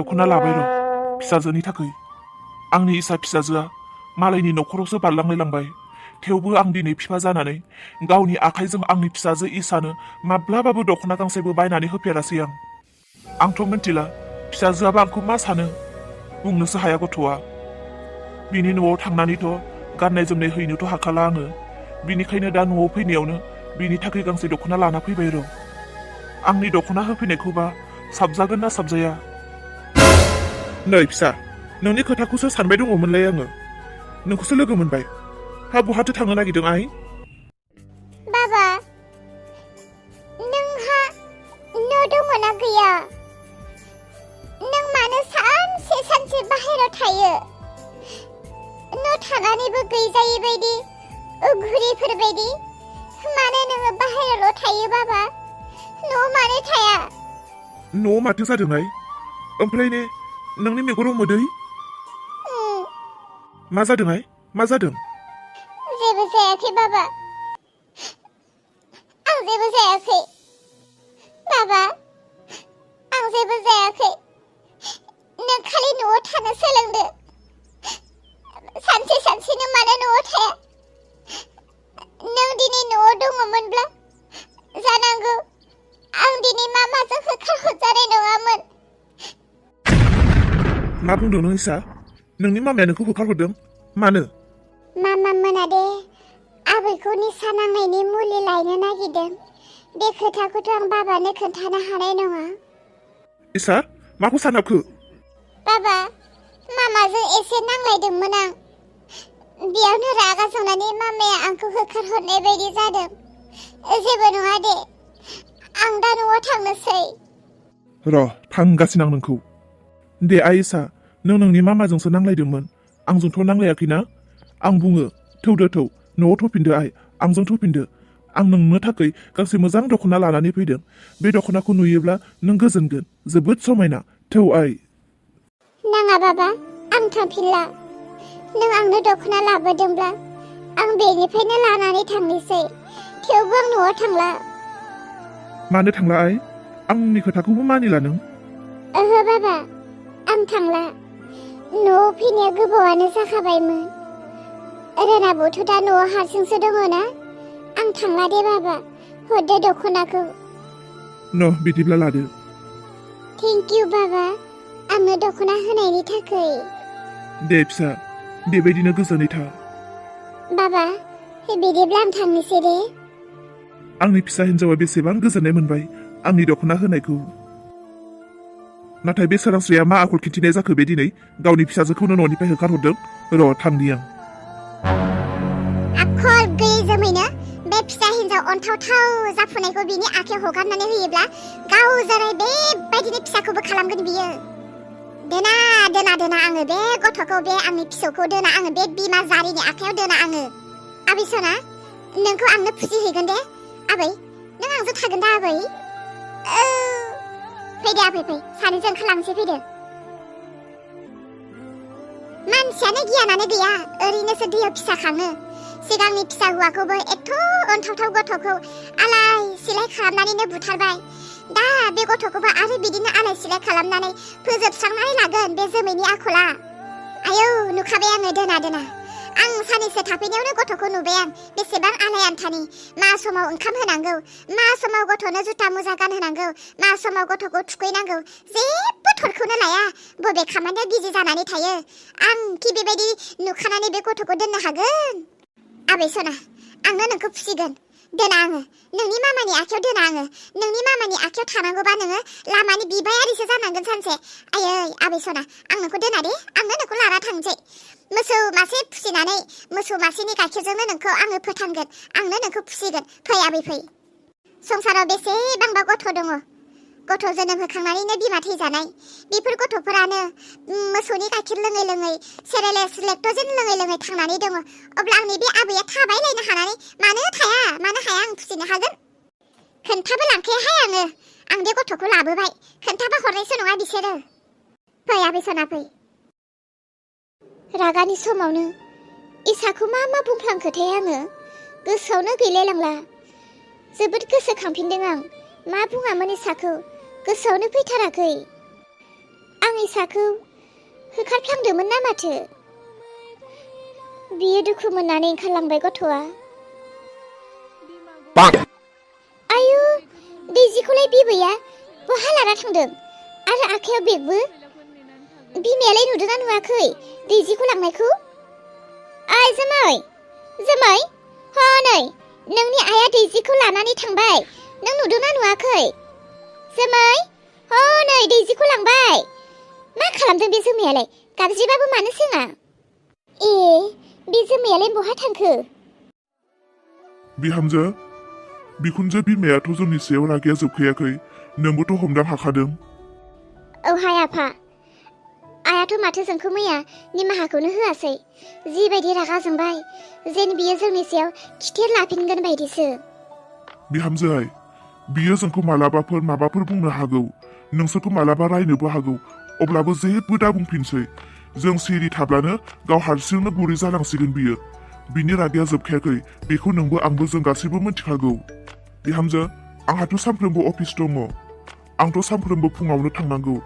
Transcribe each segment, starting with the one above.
दख'ना लाबाय र' फिसाजोनि थाखाय। आंनि इसा फिसाजोआ मालायनि न'खरावसो बारलांलाय लांबाय, थेवबो आं दिनै बिफा जानानै गावनि आखाइजों आंनि फिसाजो इसानो माब्लाबाबो दख'ना गांसेबो बायनानै होफेरासै आंथ' मिन्थिला फिसाजोआबा आंखौ मा सानो, बुंनोसो हाया गथ'आ। बिनि न'आव थांनानैथ' गाननाय जोमनाय हैनोथ' हाखाला आङो, बिनिखायनो दा न'आव फैनायावनो बिनि थाखाय गांसे दख'ना लाना फैबाय र'। आंनि दख'ना होफैनायखौबा साबजागोन ना साबजाया? नै फिसा, नोंनि खोथाखौसो सानबाय दङमोनलाय आङो, नोंखौसो लोगो मोनबाय। हा बहाथो थांनो नागिरदों आइ? बाबा, नोंहा न' दङना गैया? नों मानो सानसे सानसे बाहेरायाव थायो? न' थानानैबो गैजायै बायदि, उघुरिफोर बायदि मानो नोङो बाहेरायावल' थायो बाबा? न'आव मानो थाया? न'आव माथो जादों आइ? ओमफ्राय ने नोंनि मेगनाव मोदै? मा जादों आइ? मा जादों? जेबो जायाखै बाबा, आं जेबो जायाखै। बाबा, आं जेबो जायाखै। नों खालि न'आव थानो सोलोंदो। सानसे सानसेनो मानो न'आव थाया? नों दिनै न'आव दङमोनब्ला जानांगौ आं दिनै मामाजों होखारहरजानाय नङामोन। मा बुंदों नों इसा? नोंनि मामाया नोंखौ होखारहरदों? मानो? मामा मोना दे आबैखौ निसा नांनायनि मुलि लायनो नागिरदों। बे खोथाखौथ' आं बाबानो खोन्थानो हानाय नङा। इसा, माखौ सानाखो? बाबा, मामाजों एसे नांलायदोंमोन आं। बेयावनो रागा जोंनानै मामाया आंखौ होखारहरनाय बायदि जादों। जेबो नङा दे, आं दा न'आव थांनोसै। र' थांगासिनो आं नोंखौ। दे आइ इसा, नों नोंनि मामाजोंसो नांलायदोंमोन, आंजोंथ' नांलायाखैना? आं बुङो थौदो थौ, न'आव थफिनदो आइ, आंजों थफिनदो। आं नोंनो थाखाय गांसे मोजां दख'ना लानानै फैदों। बे दख'नाखौ नुयोब्ला नों गोजोनगोन, जोबोद समायना। थौ आइ। नाङा बाबा, आं थांफिनला। नों आंनो दख'ना लाबोदोंब्ला आं बेनिफ्रायनो लानानै थांनोसै, थेवबो आं न'आव थांला। मानो थांला आइ? आंनि खोथाखौबो मानिला नों? ओहो बाबा, आं थांला। न'आव फैनाया गोबावानो जाखाबायमोन। रोनाबोथ' दा न'आव हारसिंसो दङना। आं थांला दे बाबा, हरदो दख'नाखौ। न' बिदिब्ला लादो। थेंक इउ बाबा, आंनो दख'ना होनायनि थाखाय। दे फिसा, बेबायदिनो गोजोनै था। बाबा, बिदिब्ला आं थांनोसै दे। आंनि फिसा हिन्जावा बेसेबां गोजोननाय मोनबाय आंनि दख'ना होनायखौ। नाथाय बे सोरांस्रिया मा आखल खिन्थिनाय जाखो बे दिनै? गावनि फिसाजोखौनो न'निफ्राय होखारहरदों। र' थांनि आं। आखल गैयै जोमैनो बे फिसा हिन्जाव अनथावथाव जाफुनायखौ बिनि आखायाव हगारनानै होयोब्ला गाव जेरै बेबायदिनो फिसाखौबो खालामगोन बियो। दोना दोना दोना आङो बे गथ'खौ, बे आंनि फिसौखौ दोना आङो बे बिमा जारिनि आखायाव दोना आङो। आबै सना, नोंखौ आंनो फुजिहैगोन दे। आबै, नों आंजों थागोन दा आबै? फैदो आबै फै, सानैजों ओंखारलांसै फैदो। मानसियानो गियानानो गैया, ओरैनोसो दैयाव फिसा खाङो। सिगांनि फिसा हौवाखौबो एथ' अनथावथाव गथ'खौ आलाय सिलाय खालामनानैनो बुथारबाय। दा बे गथ'खौबो आरो बिदिनो आलाय सिलाय खालामनानै फोजोबस्रांनानै लागोन बे जोमैनि आखला। आयौ, नुखाबाय आङो दोना दोना। आं सानैसो थाफैनायावनो गथ'खौ नुबाय आं, बेसेबां आलाय आन्थानि। मा समाव ओंखाम होनांगौ, मा समाव गथ'नो जुथा मुजा गानहोनांगौ, मा समाव गथ'खौ थुखैनांगौ, जेबो थरखौनो लाया। बबे खामानिया बिजि जानानै थायो। आं कि बेबायदि नुखानानै बे गथ'खौ दोननो हागोन? आबै सना, आंनो नोंखौ फुसिगोन। दोना आङो, नोंनि मामानि आखायाव दोना आङो। नोंनि मामानि आखायाव थानांगौबा नोङो लामानि बिबायारिसो जानांगोन सानसे। आयै आबै सना, आं नोंखौ दोना दे, आंनो नोंखौ लाना थांसै। मोसौ मासे फुसिनानै मोसौ मासेनि गाइखेरजोंनो नोंखौ आङो फोथांगोन, आंनो नोंखौ फुसिगोन। फै आबै फै। संसाराव बेसेबांबा गथ' दङ, गथ' जोनोम होखांनानैनो बिमा थैजानाय। बेफोर गथ'फोरानो मोसौनि गाइखेर लोङै लोङै, सेरेलेक्स लेक्ट'जेन लोङै लोङै थांनानै दङ। अब्ला आंनि बे आबैया थाबायलायनो हानानै मानो थाया, मानो हाया? आं फुसिनो हागोन। खोन्थाबो लांखायाहाय आङो। आं बे गथ'खौ लाबोबाय, खोन्थाबा हरनायसो नङा बिसोरो। फै आबै सना फै। रागानि समावनो इसाखौ मा मा बुंफ्लांखोथाय आङो, गोसोआवनो गैलायलांला। जोबोद गोसोखांफिनदों आं, मा बुङामोन इसाखौ, गोसोआवनो फैथाराखै। आं इसाखौ होखारफ्लांदोंमोन ना माथो। बियो दुखु मोननानै ओंखारलांबाय गथ'आ। आयु, दैजिखौलाय बिबैया बहा लाना थांदों आरो आखायाव बेगबो? बिमायालाय नुदोंना नुवाखै दैजिखौ लांनायखौ? ओइ जोमै, जोमै, हनै नोंनि आइया दैजिखौ लानानै थांबाय। नों नुदोंना नुवाखै? जोमै, हनै दैजिखौ लांबाय। मा खालामदों बे जोमैयालाय? गाबज्रिबाबो मानो सोङा? ए, बे जोमैयालाय बहा थांखो? बिहामजो, बिखुनजो बिमायाथ' जोंनि सायाव रागाया जोबखायाखै, नोंबोथ' हमदां हाखादों। औहाय आफा, आइयाथ' माथो जोंखौ मैया निमाहाखौनो होआसै। जिबायदि रागा जोंबाय, जेन बियो जोंनि सायाव खिथेर लाफिनगोन बायदिसो। बिहामजोहाय, बियो जोंखौ मालाबाफोर माबाफोर बुंनो हागौ, नोंसोरखौ मालाबा रायनोबो हागौ, अब्लाबो जेबो दा बुंफिनसै। जों सिरि थाब्लानो गाव हारसिंनो गुरै जालांसिगोन बियो। बिनि रागाया जोबखायाखै, बेखौ नोंबो आंबो जों गासैबो मिथिखागौ। बिहामजो, आंहाथ' सानफ्रोमबो अफिस दङ। आंथ' सानफ्रोमबो फुङावनो थांनांगौ।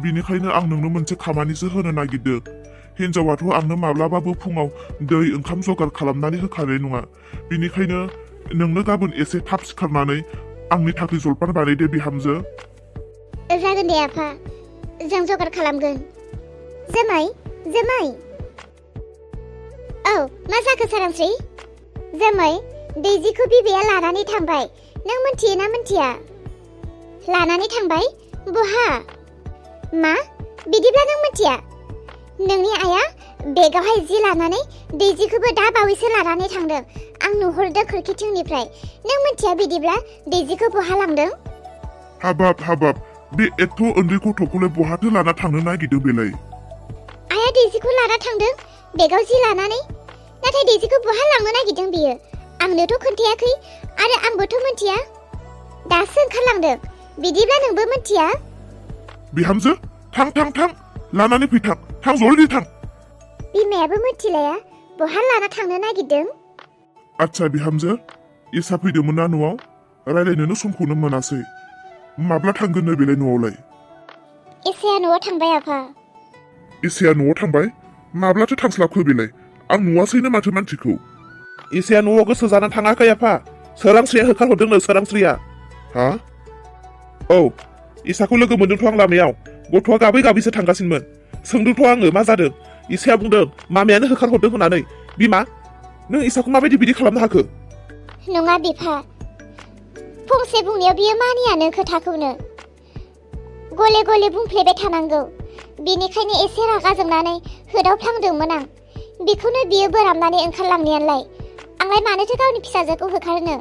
बिनिखायनो आं नोंनो मोनसे खामानिसो होनो नागिरदों। हिनजावाथ' आंनो माब्लाबाबो फुङाव दै ओंखाम जगार खालामनानै होखानाय नङा। बिनिखायनो नोंनो गाबोन एसे थाब सिखारनानै आंनि थाखाय जलपान बानायदो बिहामजो। जागोन दे आफा, जों जगार खालामगोन। जोमै, जोमै। औ, मा जाखो सोरांस्रि? जोमै, दैजिखौ बिबैया लानानै थांबाय। नों मिथियोना मिथिया? लानानै थांबाय? बहा? मा? बिदिब्ला नों मिथिया? नोंनि आइया बेगावहाय जि लानानै दैजिखौबो दा बावैसो लानानै थांदों। आं नुहुरदों खोरखिथिंनिफ्राय। नों मिथिया बिदिब्ला दैजिखौ बहा लांदों? हाबाब, बे एथ' उन्दै गथ'खौलाय बहाथो लाना थांनो नागिरदों बेलाय? आइया दैजिखौ लाना थांदों, बेगाव जि लानानै। नाथाय दैजिखौ बहा लांनो नागिरदों बियो? आंनोथ' खोन्थायाखै आरो आंबोथ' मिथिया। दासो ओंखारलांदों। बिदिब्ला नोंबो मिथिया? बिहामजो, थां, लानानै फै, थां जल्दि थां। बिमायाबो मिथिलाया बहा लाना थांनो नागिरदों। आच्छा बिहामजो, इसा फैदोंमोन ना न'आव? रायलायनोनो समखौनो मोनासै। माब्ला थांगोननो बेलाय न'आवलाय? इसाया न'आव थांबाय आफा। इसाया न'आव थांबाय? माब्लाथो थांस्लाबखो बेलाय? आं नुवासैनो माथो मानसिखौ। इसाया न'आव गोसो जाना थाङाखै आफा। सोरांस्रिया होखारहरदोंनो, सोरांस्रिया। हा? औ, इसाखौ लोगो मोनदोंथ' आं लामायाव। गथ'आ गाबै गाबैसो थांगासिनोमोन। सोंदोंथ' आङो मा जादों। इसाया बुंदों मामायानो होखारहरदों होननानै। बिमा, नों इसाखौ माबायदि बिदि खालामनो हाखो? नङा बिफा, फंसे बुंनायाव बियो मानियानो खोथाखौनो। गले गले बुंफ्लेबाय थानांगौ। बेनिखायनो एसे रागा जोंनानै होदावफ्लांदोंमोन आं। बेखौनो बियो बोराबनानै ओंखारलांनायालाय। आंलाय मानोथो गावनि फिसाजोखौ होखारनो?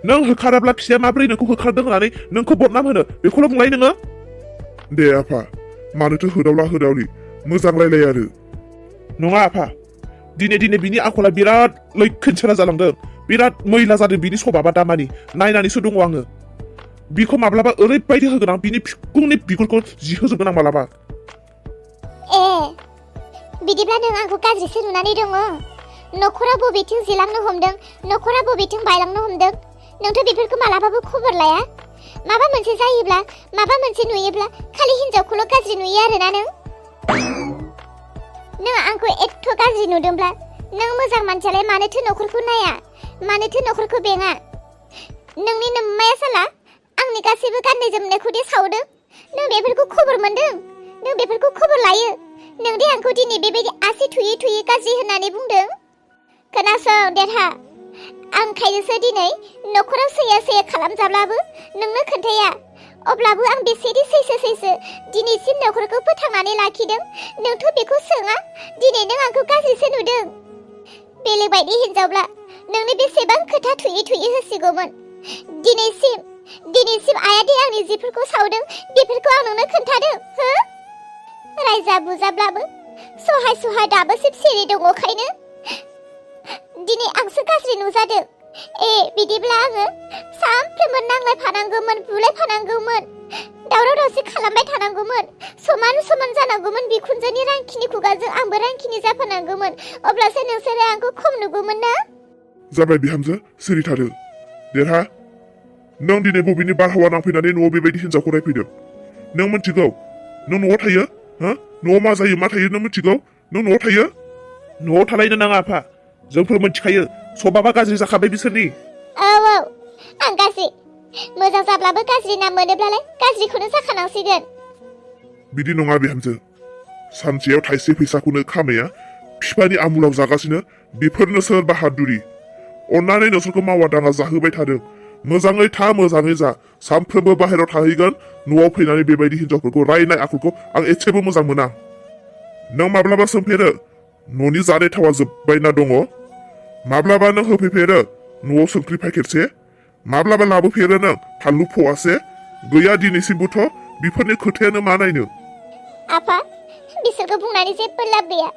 नों होखाराब्ला फिसाया माब्रै नोंखौ होखारदों होननानै नोंखौ बदनाम होनो, बेखौल' बुंलाय नोङो? दे आफा, मानोथो होदावलि मोजां रायलाय आरो। नङा आफा, दिने बिनि आखला बिराद लैखोनसेरा जालांदों। बिराद मैला जादों बिनि सभाबा दामानि। नायनानैसो दङ आङो। बिखौ माब्लाबा ओरैबायदि होगोन आं, बिनि बिखुंनि बिगुरखौ जिहोजोबगोन आं मालाबा। ए, बिदिब्ला नों आंखौ गाज्रिसो नुनानै दङ? न'खरा बबेथिं जिलांनो हमदों, न'खरा बबेथिं बायलांनो हमदों, नोंथ' बेफोरखौ मालाबाबो खबर लाया। माबा मोनसे जायोब्ला, माबा मोनसे नुयोब्ला खालि हिनजावखौल' गाज्रि नुयो आरोना नों? नों आंखौ एथ' गाज्रि नुदोंब्ला नों मोजां मानसियालाय मानोथो न'खरखौ नाया, मानोथो न'खरखौ बेङा? नोंनि नोम्माया साला आंनि गासैबो गाननाय जोमनायखौ दे सावदों। नों बेफोरखौ खबर मोनदों? नों बेफोरखौ खबर लायो? नों दे आंखौ दिनै बेबायदि आसि थुयै गाज्रि होननानै बुंदों। खोनासं देरहा, आं खायनोसो दिनै न'खराव सैया खालामजाब्लाबो नोंनो खोन्थाया। अब्लाबो आं बेसेदि सैसो दिनैसिम न'खरखौ फोथांनानै लाखिदों। नोंथ' बेखौ सोङा। दिनै नों आंखौ गाज्रिसो नुदों। बेलेग बायदि हिनजावब्ला नोंनो बेसेबां खोथा थुयै होसिगौमोन। दिनैसिम आइया दे आंनि जिफोरखौ सावदों, बेफोरखौ आं नोंनो खोन्थादों हो? रायजा बुजाब्लाबो सहाय दाबो सिरि दङखायनो दिनै आंसो गाज्रि नुजादों। ए, बिदिब्ला आङो सानफ्रोमबो नांलायफानांगौमोन, बुलायफानांगौमोन, दावराव-दावसि खालामबाय थानांगौमोन, समान जानांगौमोन। बिखुनजोनि रांखिनि खुगाजों आंबो रांखिनि जाफानांगौमोन। अब्लासो नोंसोरो आंखौ खम नुगौमोन ना? जाबाय बिहामजो, सिरि थादो। देरहा, नों दिनै बबेनि बारहावा नांफैनानै न'आव बेबायदि हिनजावखौ रायफैदों? नों मिथिगौ नों न'आव थायो हो न'आव मा जायो मा थायो नों मिथिगौ नों न'आव थायो न'आव थालायनो नाङा आफा जोंफोर मिथिखायो सबाबा गाज्रि जाखाबाय बिसोरनि औ आं गाज्रि मोजां जाब्लाबो गाज्रि नाम मोनोब्लालाय गाज्रिखौनो जाखानांसिगोन बिदि नङा बिहामजो सानसेयाव थाइसे फैसाखौनो खामाया बिफानि आमुलाव जागासिनो बेफोरनो सोर बाहादुरि अन्नानै नोंसोरखौ मावा दाङा जाहोबाय थादों मोजाङै था मोजाङै जा सानफ्रोमबो बाहेरायाव थाहैगोन न'आव फैनानै बेबायदि हिनजावफोरखौ रायनाय आखुखौ आं एसेबो मोजां मोना नों माब्लाबा सोंफेरो न'नि जानाय थावा जोबबायना दङ माब्लाबा नों होफैफेरो न'आव संख्रि पेकेटसे माब्लाबा लाबोफेरो नों फानलु फवासे गैया दिनैसिमबोथ' बेफोरनि खोथायानो मा नायनो आफा बिसोरखौ बुंनानै जेबो लाब गैया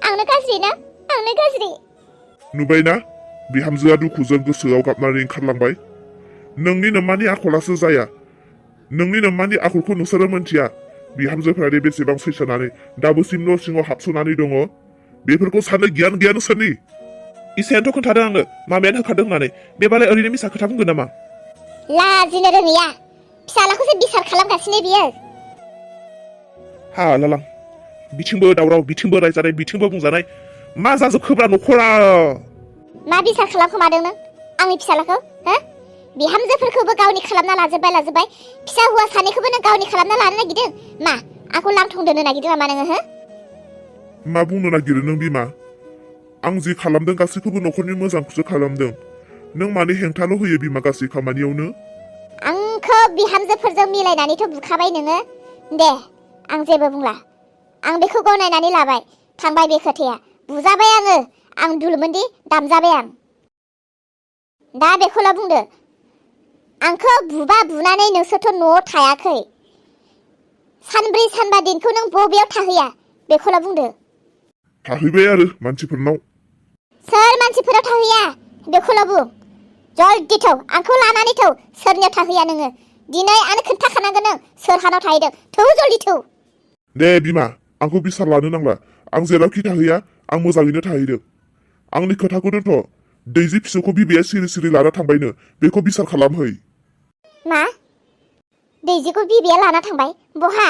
आंनो गाज्रि ना आंनो गाज्रि नुबायना बिहामजोआ दुखुजों गोसोआव गाबनानै ओंखारलांबाय नोंनि नोम्मानि आखलासो जाया नोंनि नोम्मानि आखलखौ नोंसोरो मोनथिया बिहामजोफोरादि बेसेबां सैसोनानै दाबोसिम न' सिङाव हाबसोनानै दङ बेफोरखौ साननो गियान गैया नोंसोरनि इसायानोथ' खोन्थादों आंनो मामायानो होखादों होननानै बेबालाय ओरैनो मिसा खोथा बुंगोन नामा लाजिनो रोङैया फिसालाखौसो बिसार खालामगासिनो बियो हा लालां बिथिंबो दावराव बिथिंबो रायजानाय बिथिंबो बुंजानाय मा जाजोबखोब्रा न'खरा मा बिसार खालामखोमादों नों आंनि फिसालाखौ हो बिहामजोफोरखौबो गावनि खालामना लाजोबबाय फिसा हौवा सानैखौबो नों गावनि खालामना लानो नागिरदों मा आंखौ लांथं दोननो नागिरदों नामा नोङो हो मा बुंनो नागिरो नों बिमा आं जि खालामदों गासैखौबो न'खरनि मोजांखौसो खालामदों नों मानो हेंथाल' होयो बिमा गासै खामानियावनो आंखौ बिहामजोफोरजों मिलायनानैथ' बुखाबाय नोङो दे आं जेबो बुंला आं बेखौ गनायनानै लाबाय थांबाय बे खोथाया बुजाबाय आं दुलमोनदि दामजाबाय आं दा बेखौल' बुंदो आंखौ बुबा बुनानै नोंसोरथ' न'आव थायाखै सानब्रै सानबा दिनखौ नों बबेयाव थाहैया बेखौल' बुंदो थाहैबाय आरो मानसिफोरनाव सोर मानसिफोराव थाहैया बेखौल' बुं जल्दि थौ आंखौ लानानै थौ सोरनियाव थाहैया नोङो दिनै आंनो खोन्थाखानांगोन नों सोरहानाव थाहैदों थौ जल्दि थौ दे बिमा आंखौ बिसार लानो नांला आं जेरावखि थाहैया आं मोजाङैनो थाहैदों आंनि खोथाखौ दोनथ' दैजि फिसौखौ बिबैया सिरि सिरि लाना थांबायनो बेखौ बिसार खालामहै मा दैजिखौ बिबैया लाना थांबाय बहा